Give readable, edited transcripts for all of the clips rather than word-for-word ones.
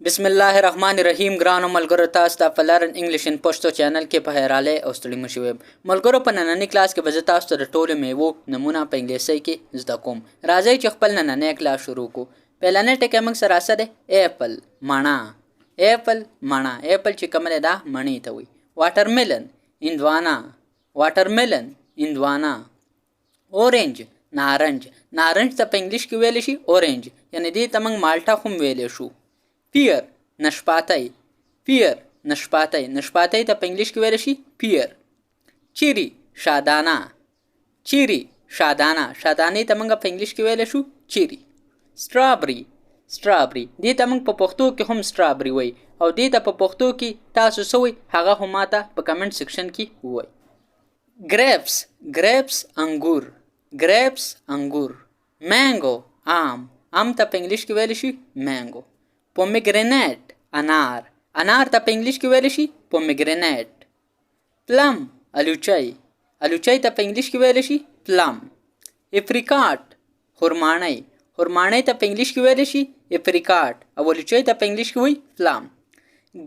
بسم الله الرحمن الرحیم. ګرانو ملګرو، تاسو ته په Learn English in Pashto channel کې په خیرالی او ستړي مشي ویم. ملګرو، په ننني کلاس کې به زه تاسو ته د ټولو میوو نمونه په انګلیسي کې زده کوم. راځئ چې خپل نننی کلاس شروع کو. پیلنی ټکی موږ سره څه دی؟ Apple، مڼه. Apple، مڼه. Apple چې کومه ده، دا مڼې ته وایي. Watermelon، هندوانه. Watermelon، هندوانه. Orange، نارنج. نارنج ته په انګلیش کې ویلی شي orange، یعنې دې ته موږ مالټه هم ویلی شو. Pear، نشپاتی. Pear، نشپاتی. نشپاتی ته په انګلیش کې ویلی شي pear. Cherry، شادانه. Cherry، شادانه. شادانې ته موږ په انګلیش کې ویلی شو cherry. Strawberry. Strawberry، دې ته موږ په پښتو کې هم strawberry وایي، او دې ته په پښتو کې تاسو څه وایي، هغه هم ماته په comment section کې ووایئ. Grapes. Grapes، انګور. Grapes، انګور. Mango، آم. آم ته په انګلیش کې ویلی شي mango. Pomegranate، انار. انار ته په انګلیش کې ویلی شي pomegranate. Plum، الوچی. الوچی ته په انګلیش کې ویلی شي plum. Apricot، خرماڼۍ. خرماڼۍ ته په انګلیش کې ویلی شي apricot، او الوچی ته په انګلیش کې وایي plum.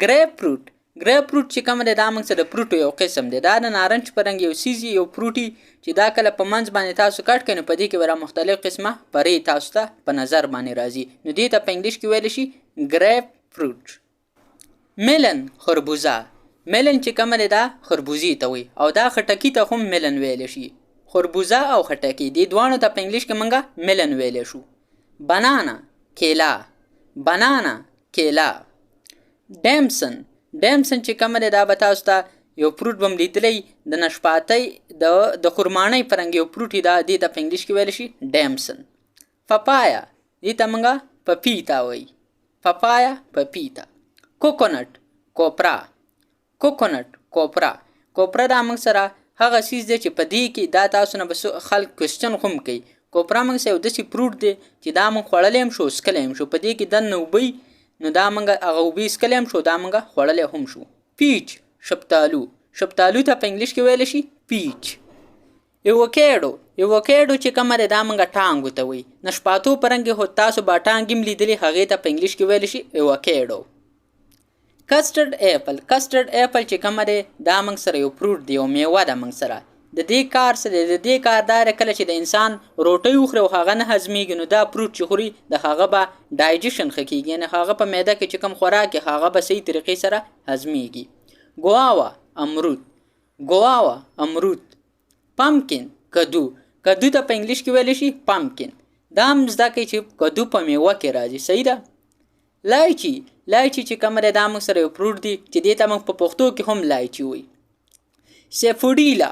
Grapefruit. Grapefruit چې کوم دی، دا موږ سره د فروټو یو قسم دی. دا د نارنج په رنګ یو څیز، یو فروټ چې دا کله په منځ باندې تاسو کټ کړئ، نو په دې کې به مختلف قسمه پرې تاسو ته په نظر باندې راځي. نو دې ته په انګلیش کې ویلی شي grapefruit. Melon، خربوزه. Melon چې کومه دی، دا خربوزې ته وایي، او دا خټکي ته هم melon ویلی شي. خربوزه او خټکي، دې دواړو ته په انګلیش کې موږ melon ویلی شو. Banana، کیلا. Banana، کیلا. Damson. Damson چې کومه دی، دا به تاسو ته یو فروټ به هم لیدلی، د نشپاتۍ د خرماڼۍ په رنګ یو فروټ دا. دې ته په انګلیش کې ویلی شي damson. Papaya، دې ته موږ پپیتا وایي. Papaya، پپیتا. Coconut، کوپرا. Coconut، کوپرا. کوپرا دا موږ سره هغه څیز دی چې په دې کې دا تاسو نه به خلک question هم کوي. کوپرا موږ سره یو داسې فروټ دی چې دا موږ خوړلی هم شو، څکلی هم شو. په دې کې دننه اوبه، نو دا موږ هغه اوبه څکلی هم شو، دا موږ خوړلی هم شو. Peach، شفتالو. شفتالو ته په انګلیش کې ویلی شي peach. Avocado. Avocado چې کومه ده، دا موږ ټانګو ته وایي. نشپاتو په رنګ خو تاسو به ټانګ هم لیدلی، هغې ته په انګلیش کې ویلی شي avocado. Custard apple. Custard apple چې کومه دی، دا موږ سره یو فروټ دی، یو میوه ده. موږ سره د دې کار څه دی؟ د دې کار دا دی، کله چې د انسان روټۍ وخوري او هغه نه هضمیږي، نو دا فروټ چې خوري، د هغه به digestion ښه کیږي، یعنې هغه په معده کې چې کوم خوراک، هغه به صحیح طریقې سره هضمیږي. Guava، امرود. Guava، امرود. Pumpkin، کدو. کدو ته په انګلیش کې ویلی شي pumpkin. دا هم زده کړئ چې کدو په میوه کې راځي، صحیح ده. Lychee. Lychee چې کومه ده، دا موږ سره یو فروټ دی چې دې ته موږ په پښتو کې هم لایچي وایي. Sapodilla.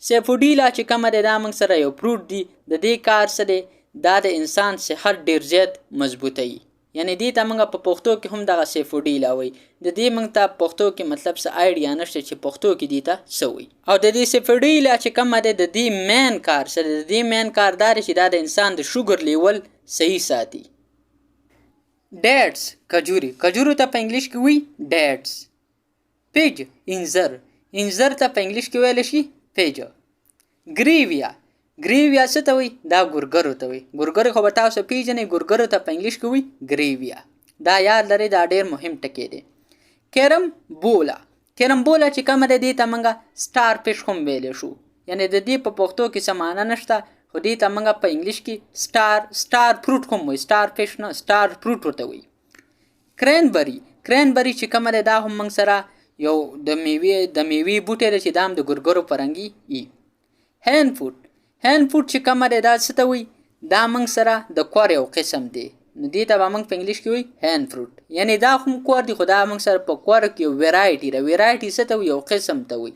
Sapodilla چې کومه ده، دا موږ سره یو فروټ دی. د دې کار څه دی؟ دا د انسان صحت ډیر زیات مضبوطوي، یعنې دې ته موږ په پښتو کې هم دغه sapodilla وایي. د دې موږ ته پښتو کې مطلب څه idea نشته چې پښتو کې دې ته څه وایي. او د دې sapodilla چې کومه ده، د دې main کار څه دی؟ د دې main کار دا دی چې دا د انسان د شوګر level صحیح ساتي. Dates، کجوري. کجورو ته په انګلیش کې وایي dates. Fig، انځر. انځر ته په انګلیش کې ویلی شي fig. Guava. Guava څه ته وایي؟ دا ګورګرو ته وایي. ګورګرو خو به تاسو پیژنئ. ګورګرو ته په انګلیش کې وایي ګریویا. دا یاد لرئ، دا ډیر مهم ټکی دی. Carambola. Carambola چې کومه ده، دې ته موږ star fish هم ویلی شو، یعنې د دې په پښتو کې څه معنی نشته، خو دې ته موږ په انګلیش کې star fruit هم وایي. Star fish نه، star fruit ورته وایي. Cranberry. Cranberry چې کومه ده، دا هم موږ سره یو د میوې بوټی دی چې دا هم د ګورګرو په رنګي ای. Hen fruit. Hen fruit چې کومه ده، دا څه ته وایي؟ دا موږ سره د کور یو قسم دی، نو دې ته به موږ په انګلیش کې وایي hen fruit، یعنې دا هم کور دی، خو دا موږ سره په کور کې یو variety ده. Variety څه ته وایي؟ یو قسم ته وایي.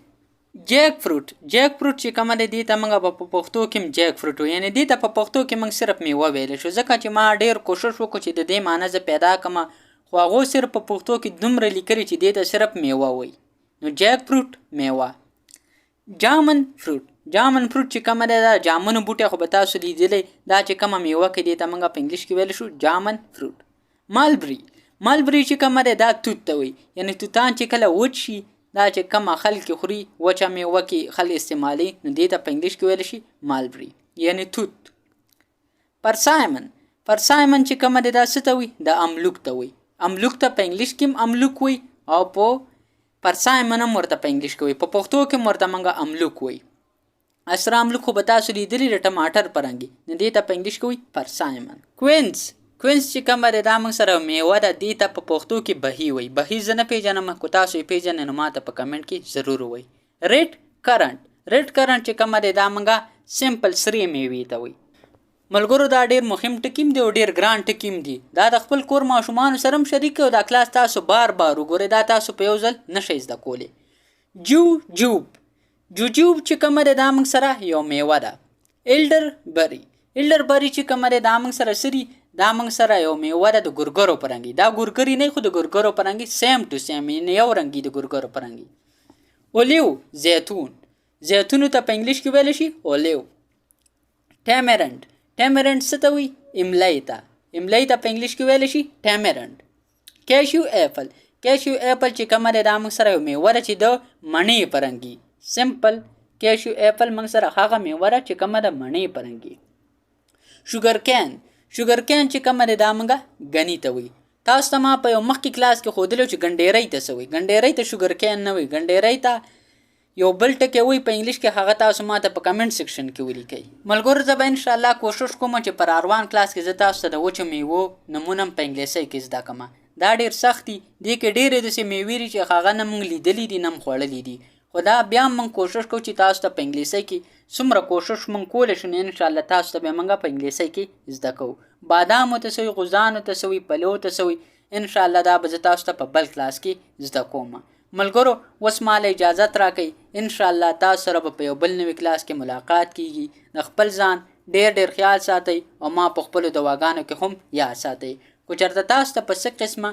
Jackfruit. Jackfruit چې کومه ده، دې ته موږ په پښتو کې هم jackfruit وایو، یعنې دې ته په پښتو کې موږ صرف میوه ویلی شو، ځکه چې ما ډیر کوشش وکړو چې د دې معنی زه پیدا کړم، خو هغو صرف په پښتو کې دومره لیکلي چې دې ته صرف میوه وایي. نو jackfruit، میوه. Jamun fruit. Jamun fruit چې کومه ده، دا جامنو بوټی خو به تاسو لیدلی، دا چې کومه میوه کې، دې ته موږ په انګلیش کې ویلی شو jamun fruit. Mulberry. Mulberry چې کومه ده، دا توت ته وایي، یعنې توتان چې کله وچ شي، دا چې کومه خلک خوري، وچه میوه کې خلک استعمالوي، نو دې ته په انګلیش کې ویلی شي mulberry، یعنې توت. Persimmon. Persimmon چې کومه ده، دا څه ته وایي؟ د املوک ته وایي. املوک ته په انګلیش کې هم املوک وایي او په پرسایمن هم ورته په انګلیش کې وایي، په پښتو کې هم ورته موږ املوک وایي. اسره املوک خو به تاسو لیدلي د ټماټر په رنګ، نو دې ته په انګلیش کې وایي پرسایمن. کوینس، کوینس چې کومه ده دا موږ سره میوه ده، دې ته په پښتو کې بهي وایي. بهي زه نه پېژنم، که تاسو یې پېژنئ نو ما ته په کمنټ کې ضرور ووایئ. ریډ کرنټ، ریډ کرنټ چې کومه ده دا موږ سمپل سرې میوې ته وایي. ملګرو دا ډیر مهم ټکي هم دی او ډیر ګران ټکي هم دي، دا د خپل کور ماشومانو سره هم شریک او دا کلاس تاسو بار بار وګورئ، دا تاسو په یو ځل نشئ زده کولی. جو جوب، جوجوب چې کومه ده دا موږ سره یو میوه ده. ایلډر بری، ایلډر بری چې کومه ده دا موږ سره څه دي؟ دا موږ سره یو میوه ده د ګرګرو په رنګ. دا ګرګري نه خو د ګرګرو په رنګ سیم ټو سیم، یعنې یو رنګ د ګرګرو په رنګ. اولیو، زیتون، زیتونو ته په انګلیش کې ویلی شي اولیو. ټیمرنډ، ټیمرنډ څه ته وایي؟ املۍ ته، املۍ ته په انګلیش کې ویلی شي ټیمرنډ. کیشیو اپل، کیشیو اپل چې کومه ده دا موږ سره یو میوه ده چې د مڼې په رنګ. سمپل کیشیو اپل موږ سره هغه میوه ده چې کومه ده مڼې په رنګ. شوګر کین، شوګر کین چې کومه ده دا موږ ګني ته وایي. تاسو ته ما په یو مخکې کلاس کې ښودلی چې ګنډېرۍ ته څه وایي. ګنډېرۍ ته شوګر کین نه وایي، ګنډېرۍ ته یو بل ټکی وایي په انګلیش کې، هغه تاسو ما ته په کمنټ سیکشن کې ولیکئ. ملګرو زه به انشاءالله کوشش کوم چې په روان کلاس کې زه تاسو ته د وچو میوو نمونه هم په انګلیسۍ کې زده کړم. دا ډېر سخت دي، دې کې ډېرې داسې میوې دي چې هغه نه موږ لیدلي دي نه موږ خوړلي دي، خو دا بیا هم موږ کوشش کوو چې تاسو ته په انګلیسۍ کې څومره کوشش موږ کولی شو نو انشاءالله تاسو ته بیا موږ په انګلیسۍ کې زده کوو. بادامو ته څه وي، غوزانو ته څه وي، پلو ته څه وي، انشاءالله دا به زه تاسو ته په بل کلاس کې زده کوم. ملګرو اوس ما له اجازت راکئ، انشاءالله تاسو سره به په یو بل نوي کلاس کې ملاقات کیږي. د خپل ځان ډېر ډېر خیال ساتئ او ما په خپلو دواګانو کې هم یاد ساتئ. که چېرته تاسو ته په څه قسمه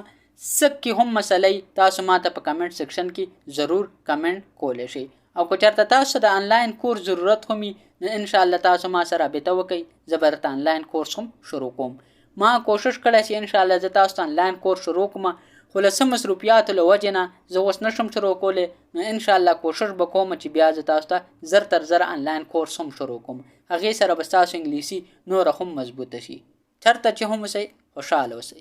څه کې هم مسله وي تاسو ما ته په کمنټ سیکشن کې ضرور کمنټ کولی شئ، او که چېرته تاسو ته د انلاین کورس ضرورت هم وي نو انشاءالله تاسو ما سره رابطه وکئ، زه به درته انلاین کورس هم شروع کوم. ما کوشش کړی چې انشاءالله زه تاسو ته انلاین کورس شروع کوم، خو له څه مصروفیاتو له وجې نه زه اوس نشم شروع کولی، نو انشاءالله کوشش به کوم چې بیا زه تاسو ته زر تر زره انلاین کورس هم شروع کوم. هغې سره به ستاسو انګلیسي نوره هم مضبوطه شي. چېرته چې هم اوسئ خوشحاله اوسئ.